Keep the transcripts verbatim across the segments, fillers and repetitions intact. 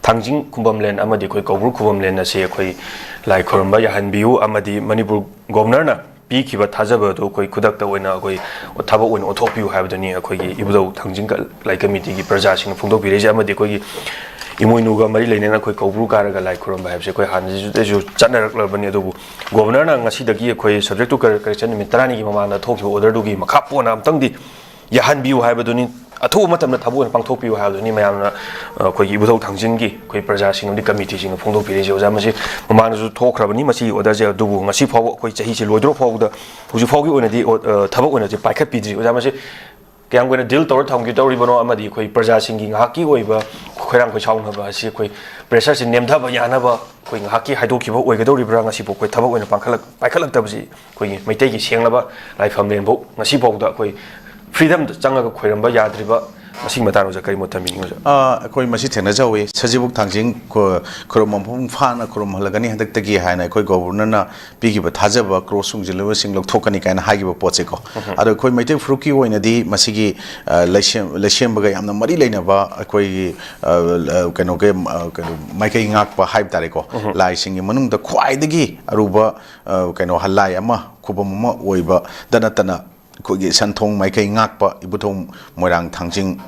ꯊꯥꯡꯖꯤꯡ ꯈꯨꯕꯝꯂꯦꯟ ꯑꯃꯗꯤ ꯑꯩꯈꯣꯏ ꯀꯧꯕ꯭ꯔꯨ ꯈꯨꯕꯝꯂꯦꯟ ꯑꯁꯤ ꯑꯩꯈꯣꯏ ꯂꯥꯏ ꯈꯨꯔꯨꯝꯕ ꯌꯥꯍꯟꯕꯤꯌꯨ ꯑꯃꯗꯤ ꯃꯅꯤꯄꯨꯔ ꯒꯣꯕꯔꯅꯔꯅ ꯄꯤꯈꯤꯕ ꯊꯥꯖꯕ ꯑꯗꯨ ꯑꯩꯈꯣꯏ ꯈꯨꯗꯛꯇ ꯑꯣꯏꯅ ꯑꯩꯈꯣꯏ ꯊꯕꯛ ꯑꯣꯏꯅ ꯑꯣꯟꯊꯣꯛꯄꯤꯌꯨ ꯍꯥꯏꯕꯗꯨꯅꯤ ꯑꯩꯈꯣꯏꯒꯤ ꯏꯕꯨꯙꯧ ꯊꯥꯡꯖꯤꯡ ꯂꯥꯏ ꯀꯃꯤꯇꯤꯒꯤ ꯄ꯭ꯔꯖꯥꯁꯤꯡꯅ ꯐꯣꯡꯗꯣꯛꯄꯤꯔꯛꯏꯁꯦ꯫ ꯑꯃꯗꯤ ꯑꯩꯈꯣꯏꯒꯤ ꯏꯃꯣꯏꯅꯨꯒ ꯃꯔꯤ ꯂꯩꯅꯅ ꯑꯩꯈꯣꯏ ꯀꯧꯕ꯭ꯔꯨ ꯀꯥꯔꯒ ꯂꯥꯏ ꯈꯨꯔꯨꯝꯕ ꯍꯥꯏꯕꯁꯦ ꯑꯩꯈꯣꯏ ꯍꯥꯟꯅꯗꯒꯤꯁꯨ ꯆꯠꯅꯔꯛꯂꯕꯅꯤ꯫ ꯑꯗꯨꯕꯨ ꯒꯣꯕꯔꯅꯔꯅ ꯉꯁꯤꯗꯒꯤ ꯑꯩꯈꯣꯏ subject to correction ꯅꯨꯃꯤꯠ ꯇꯔꯥꯅꯤꯒꯤ ꯃꯃꯥꯡꯗ ꯊꯣꯛꯈꯤꯕ order ꯗꯨꯒꯤ ꯃꯈꯥ ꯄꯣꯟꯅ ꯑꯃꯨꯛꯇꯪꯗꯤ ꯌꯥꯍꯟꯕꯤꯌꯨ ꯍꯥꯏꯕꯗꯨꯅꯤ, ꯑꯊꯨꯕ ꯃꯇꯝꯗ ꯊꯕꯛ ꯑꯣꯏꯅ ꯄꯥꯡꯊꯣꯛꯄꯤꯌꯨ ꯍꯥꯏꯕꯗꯨꯅꯤ꯫ ꯃꯌꯥꯝꯅ, ꯑ, ꯑꯩꯈꯣꯏꯒꯤ ꯏꯕꯨꯙꯧ ꯊꯥꯡꯖꯤꯡꯒꯤ ꯑꯩꯈꯣꯏ ꯄ꯭ꯔꯖꯥꯁꯤꯡ ꯑꯃꯗꯤ ꯀꯃꯤꯇꯤꯁꯤꯡꯅ ꯐꯣꯡꯗꯣꯛꯄꯤꯔꯛꯏꯁꯦ꯫ ꯑꯣꯖꯥ, ꯃꯁꯤ ꯃꯃꯥꯡꯗꯁꯨ ꯊꯣꯛꯈ꯭ꯔꯕꯅꯤ ꯃꯁꯤꯒꯤ order ꯁꯦ, ꯑꯗꯨꯕꯨ ꯉꯁꯤ ꯐꯥꯎꯕ, ꯑꯩꯈꯣꯏ ꯆꯍꯤꯁꯦ ꯂꯣꯏꯗ꯭ꯔꯣ ꯐꯥꯎꯕꯗ, ꯍꯧꯖꯤꯛ ꯐꯥꯎꯒꯤ ꯑꯣꯏꯅꯗꯤ ꯑꯣ-, ꯑ, ꯊꯕꯛ ꯑꯣꯏꯅꯗꯤ ꯄꯥꯏꯈꯠꯄꯤꯗ꯭ꯔꯤ꯫ ꯑꯣꯖꯥ, ꯃꯁꯤ ꯀꯌꯥꯝ ꯀꯨꯏꯅ deal ꯇꯧꯔ ꯊꯝꯈꯤꯗꯧꯔꯤꯕꯅꯣ ꯑꯃꯗꯤ ꯑꯩꯈꯣꯏ ꯄ꯭ꯔꯖꯥꯁꯤꯡꯒꯤ ꯉꯥꯏꯍꯥꯛꯀꯤ ꯑꯣꯏꯕ ꯈꯣꯏꯔꯥꯡ ꯈꯣꯏꯁꯥꯎꯅꯕ ꯑꯁꯤ ꯑꯩꯈꯣꯏ pressure ꯁꯤ ꯅꯦꯝꯊꯕ ꯌꯥꯅꯕ ꯑꯩꯈꯣꯏ ꯉꯥꯏꯍꯥꯛꯀꯤ ꯍꯥꯏꯗꯣꯛꯈꯤꯕ ꯑꯣꯏꯒꯗꯧꯔꯤꯕ꯭ꯔꯥ? ꯉꯁꯤꯐꯥꯎ ꯑꯩꯈꯣꯏ ꯊꯕꯛ ꯑꯣꯏꯅ ꯄꯥꯡꯈꯠꯂꯛ-, ꯄꯥꯏꯈꯠꯂꯛꯇꯕꯁꯤ ꯑꯩꯈꯣꯏꯒꯤ ꯃꯩꯇꯩꯒꯤ ꯁꯦꯡꯂꯕ ꯂꯥꯏꯐꯝꯂꯦꯟꯐꯧ ꯉꯁꯤꯐꯥꯎꯗ ꯑꯩꯈꯣꯏ freedom ꯗ ꯆꯪꯉꯒ ꯈꯣꯏꯔꯝꯕ ꯌꯥꯗ꯭ꯔꯤꯕ, ꯃꯁꯤꯒꯤ ꯃꯇꯥꯡꯗ ꯑꯣꯖꯥ ꯀꯔꯤ ꯃꯣꯠ ꯊꯝꯕꯤꯅꯤꯡꯉꯤ, ꯑꯣꯖꯥ? ꯑ, ꯑꯩꯈꯣꯏ ꯃꯁꯤ ꯊꯦꯡꯅꯖꯍꯧꯋꯤ꯫ ꯁꯖꯤꯕꯨ ꯊꯥꯡꯖꯤꯡ ꯈꯨ-, ꯈꯨꯔꯨꯝꯕ ꯃꯄꯨꯡ ꯐꯥꯅ ꯈꯨꯔꯨꯝꯍꯜꯂꯒꯅꯤ ꯍꯟꯗꯛꯇꯒꯤ ꯍꯥꯏꯅ ꯑꯩꯈꯣꯏ ꯒꯣꯕꯔꯅꯔꯅ ꯄꯤꯈꯤꯕ ꯊꯥꯖꯕ ꯀ꯭ꯔꯣꯁ ꯁꯨꯡꯖꯤꯜꯂꯕꯁꯤꯡ ꯂꯧꯊꯣꯛꯀꯅꯤ ꯀꯥꯏꯅ ꯍꯥꯏꯈꯤꯕ ꯄꯣꯠꯁꯦꯀꯣ꯫ ꯑꯗꯣ ꯑꯩꯈꯣꯏ ꯃꯩꯇꯩ ꯐꯨꯔꯨꯞꯀꯤ ꯑꯣꯏꯅꯗꯤ ꯃꯁꯤꯒꯤ, ꯑ, ꯂꯩꯁꯦꯝ-, ꯂꯩꯁꯦꯝꯕꯒ ꯌꯥꯝꯅ ꯃꯔꯤ ꯂꯩꯅꯕ ꯑꯩꯈꯣꯏꯒꯤ, ꯑ, ꯑ, ꯀꯩꯅꯣꯒꯤ, ꯑ, ꯀꯩꯅꯣ, ꯃꯥꯏꯀꯩ ꯉꯥꯛꯄ ꯍꯥꯏꯕ ꯇꯥꯔꯦꯀꯣ꯫ ꯂꯥꯏꯁꯤꯡꯒꯤ ꯃꯅꯨꯡꯗ ꯈ꯭ꯋꯥꯏꯗꯒꯤ ꯑꯔꯨꯕ, ꯑ, ꯀꯩꯅꯣ, ꯂꯥꯏ ꯑꯃ, ꯈꯨꯕꯝ ꯑꯃ ꯑꯣꯏꯕꯗ ꯅꯠꯇꯅ, ꯑꯩꯈꯣꯏꯒꯤ ꯁꯟꯊꯣꯡ ꯃꯥꯏꯀꯩ ꯉꯥꯛꯄ ꯏꯕꯨꯙꯧ ꯃꯣꯏꯔꯥꯡ ꯊꯥꯡꯖꯤꯡ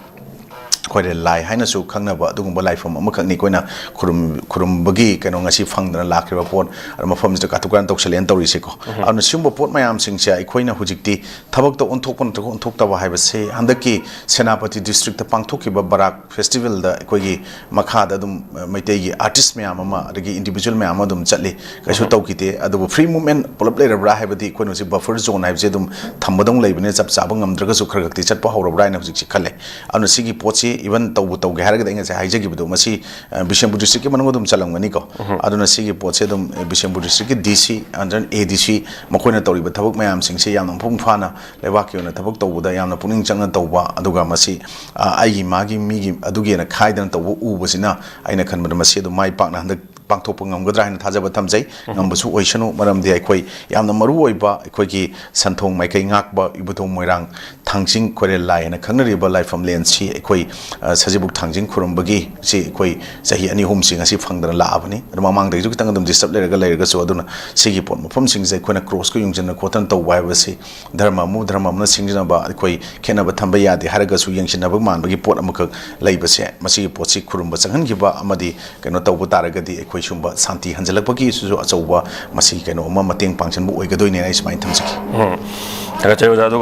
ꯑꯩꯈꯣꯏꯅ ꯂꯥꯏ ꯍꯥꯏꯅꯁꯨ ꯈꯪꯅꯕ ꯑꯗꯨꯒꯨꯝꯕ ꯂꯥꯏꯐꯝ ꯑꯃꯈꯛꯅꯤ ꯑꯩꯈꯣꯏꯅ ꯈꯨꯔꯨꯝ-, ꯈꯨꯔꯨꯝꯕꯒꯤ ꯀꯩꯅꯣ ꯉꯁꯤ ꯐꯪꯗꯅ ꯂꯥꯛꯈ꯭ꯔꯤꯕ ꯄꯣꯠ, ꯑꯗꯨ ꯃꯐꯝꯁꯤꯗ ꯀꯥꯇꯨ ꯀꯥꯔꯟ ꯇꯧꯁꯜꯂꯦꯅ ꯇꯧꯔꯤꯁꯦꯀꯣ꯫ ꯑꯗꯨꯅ ꯁꯤꯒꯨꯝꯕ ꯄꯣꯠ ꯃꯌꯥꯝꯁꯤꯡꯁꯦ ꯑꯩꯈꯣꯏꯅ ꯍꯧꯖꯤꯛꯇꯤ ꯊꯕꯛꯇ ꯑꯣꯟꯊꯣꯛꯄ ꯅꯠꯇ꯭ꯔꯒ ꯑꯣꯟꯊꯣꯛꯇꯕ ꯍꯥꯏꯕꯁꯦ ꯍꯟꯗꯛꯀꯤ ꯁꯦꯅꯥꯄꯇꯤ district ꯇ ꯄꯥꯡꯊꯣꯛꯈꯤꯕ ꯕꯔꯥꯛ festival ꯗ ꯑꯩꯈꯣꯏꯒꯤ ꯃꯈꯥꯗ ꯑꯗꯨꯝ, ꯑ, ꯃꯩꯇꯩꯒꯤ artist ꯃꯌꯥꯝ ꯑꯃ, ꯑꯗꯒꯤ individual ꯃꯌꯥꯝ ꯑꯃ ꯑꯗꯨꯝ ꯆꯠꯂꯤ꯫ ꯀꯩꯁꯨ ꯇꯧꯈꯤꯗꯦ꯫ ꯑꯗꯨꯕꯨ free movement ꯄꯨꯂꯞ ꯂꯩꯔꯕ꯭ꯔꯥ ꯍꯥꯏꯕꯗꯤ ꯑꯩꯈꯣꯏꯅ ꯍꯧꯖꯤꯛ buffer zone ꯍꯥꯏꯕꯁꯦ ꯑꯗꯨꯝ ꯊꯝꯕꯗꯧ ꯂꯩꯕꯅꯤꯅ ꯆꯞ ꯆꯥꯕ ꯉꯝꯗ꯭ꯔꯒꯁꯨ ꯈꯔ ꯈꯛꯇꯤ ꯆꯠꯄ ꯍꯧꯔꯕ꯭ꯔꯥ ꯍꯥꯏꯅ ꯍꯧꯖꯤꯛꯁꯦ ꯈꯜꯂꯦ꯫ ꯑꯗꯨꯅ ꯁꯤꯒꯤ ꯄꯣꯠꯁꯤ even ꯇꯧꯕꯨ ꯇꯧꯒꯦ ꯍꯥꯏꯔꯒꯗꯤ ꯑꯩ ꯉꯁꯥꯏ ꯍꯥꯏꯖꯈꯤꯕꯗꯣ ꯃꯁꯤ, ꯑ, ꯕꯤꯁꯦꯝꯄꯨꯔ district ꯀꯤ ꯃꯅꯨꯡꯗ ꯑꯗꯨꯝ ꯆꯜꯂꯝꯒꯅꯤꯀꯣ꯫ ꯑꯗꯨꯅ ꯁꯤꯒꯤ ꯄꯣꯠꯁꯦ ꯑꯗꯨꯝ, ꯑ, ꯕꯤꯁꯦꯝꯄꯨꯔ district ꯀꯤ D C, under A D C ꯃꯈꯣꯏꯅ ꯇꯧꯔꯤꯕ ꯊꯕꯛ ꯃꯌꯥꯝꯁꯤꯡꯁꯦ ꯌꯥꯝꯅ ꯃꯄꯨꯡ ꯐꯥꯅ ꯂꯩꯕꯥꯛꯀꯤ ꯑꯣꯏꯅ ꯊꯕꯛ ꯇꯧꯕꯗ ꯌꯥꯝꯅ ꯄꯨꯛꯅꯤꯡ ꯆꯪꯅ ꯇꯧꯕ, ꯑꯗꯨꯒ ꯃꯁꯤ, ꯑ, ꯑꯩꯒꯤ ꯃꯥꯒꯤ ꯃꯤꯒꯤ ꯑꯗꯨꯒꯤꯅ ꯈꯥꯏꯗꯅ ꯇꯧꯕ ꯎꯕꯁꯤꯅ ꯑꯩꯅ ꯈꯟꯕꯗ ꯃꯁꯤ ꯑꯗꯨꯝ ꯃꯥꯏ ꯄꯥꯛꯅ ꯍꯟꯗꯛ ꯄꯥꯡꯊꯣꯛꯄ ꯉꯝꯒꯗ꯭ꯔꯥ ꯍꯥꯏꯅ ꯊꯥꯖꯕ ꯊꯝꯖꯩ꯫ ꯉꯝꯕꯁꯨ ꯑꯣꯏꯁꯅꯨ, ꯃꯔꯝꯗꯤ ꯑꯩꯈꯣꯏ ꯌꯥꯝꯅ ꯃꯔꯨ ꯑꯣꯏꯕ ꯑꯩꯈꯣꯏꯒꯤ ꯁꯟꯊꯣꯡ ꯃꯥꯏꯀꯩ ꯉꯥꯛꯄ ꯏꯕꯨꯙꯧ ꯃꯣꯏꯔꯥꯡ ꯊꯥꯡꯖꯤꯡ ꯈꯣꯏꯔꯦꯜ ꯂꯥꯏ ꯍꯥꯏꯅ ꯈꯪꯅꯔꯤꯕ ꯂꯥꯏꯐꯝ ꯂꯦꯟꯁꯤ ꯑꯩꯈꯣꯏ, ꯑ, ꯁꯖꯤꯕꯨ ꯊꯥꯡꯖꯤꯡ ꯈꯨꯔꯨꯝꯕꯒꯤ ꯁꯤ ꯑꯩꯈꯣꯏ ꯆꯍꯤ ꯑꯅꯤ ꯑꯍꯨꯝꯁꯤ ꯉꯁꯤ ꯐꯪꯗꯅ ꯂꯥꯛꯑꯕꯅꯤ꯫ ꯑꯗꯨ ꯃꯃꯥꯡꯗꯒꯤꯁꯨ ꯈꯤꯇꯪ ꯑꯗꯨꯝ ꯗꯤꯁꯇꯔꯕ ꯂꯩꯔꯒ ꯂꯩꯔꯒꯁꯨ, ꯑꯗꯨꯅ ꯁꯤꯒꯤ ꯄꯣꯠ ꯃꯐꯝꯁꯤꯡꯁꯦ ꯑꯩꯈꯣꯏꯅ ꯀ꯭ꯔꯣꯁꯀ ꯌꯨꯡꯁꯤꯟꯅ ꯈꯣꯠꯇꯅ ꯇꯧꯕ ꯍꯥꯏꯕꯁꯤ ꯙꯔꯃ ꯑꯃ ꯙꯔꯃ ꯑꯃꯅ ꯁꯤꯡꯖꯤꯟꯅꯕ ꯑꯩꯈꯣꯏ ꯈꯦꯠꯅꯕ ꯊꯝꯕ ꯌꯥꯗꯦ ꯍꯥꯏꯔꯒꯁꯨ, ꯌꯦꯡꯁꯤꯟꯅꯕ ꯃꯥꯟꯕꯒꯤ ꯄꯣꯠ ꯑꯃꯈꯛ ꯂꯩꯕꯁꯦ, ꯃꯁꯤꯒꯤ ꯄꯣꯠꯁꯤ ꯈꯨꯔꯨꯝꯕ ꯆꯪꯍꯟꯈꯤꯕ ꯑꯃꯗꯤ ꯀꯩꯅꯣ ꯇꯧꯕ ꯇꯥꯔꯒꯗꯤ ꯑꯩꯈꯣꯏ ꯁꯨꯝꯕ ꯁꯥꯟꯇꯤ ꯍꯟꯖꯤꯜꯂꯛꯄꯒꯤꯁꯨ ꯑꯆꯧꯕ ꯃꯁꯤꯒꯤ ꯀꯩꯅꯣ ꯑꯃ ꯃꯇꯦꯡ ꯄꯥꯡꯁꯤꯟꯕ ꯑꯣꯏꯒꯗꯣꯏꯅꯦꯅ ꯑꯩ ꯁꯨꯃꯥꯏꯅ ꯊꯝꯖꯒꯦ꯫ ꯊꯥꯒꯠꯆꯔꯤ ꯑꯣꯖꯥ꯫